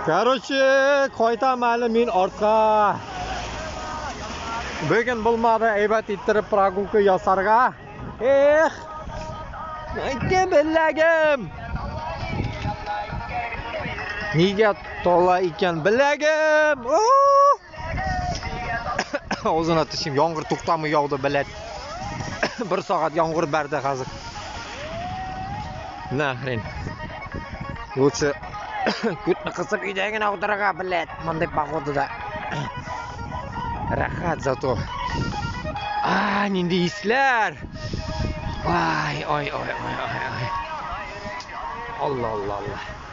Короче, ҡайтам әле мин артҡа. Бөгөн булманы әйбәт иттереп прогулка яһарға. Эх! Әйтте беләгем. Нигә тола икән беләгем? Ауыҙына төшөм, ямғыр туҡтамай яуҙы, блядь. Бер сәғәт ямғыр бәрҙе хәҙер. Нахрен. Лучше күтне ҡыҫып өйҙә генә ултырырға, блядь, бындай погодала. Рәхәт зато. А, ниндәй еҫтәр. Ай, ой, ой, ой, ой, ой. Алла, алла, алла.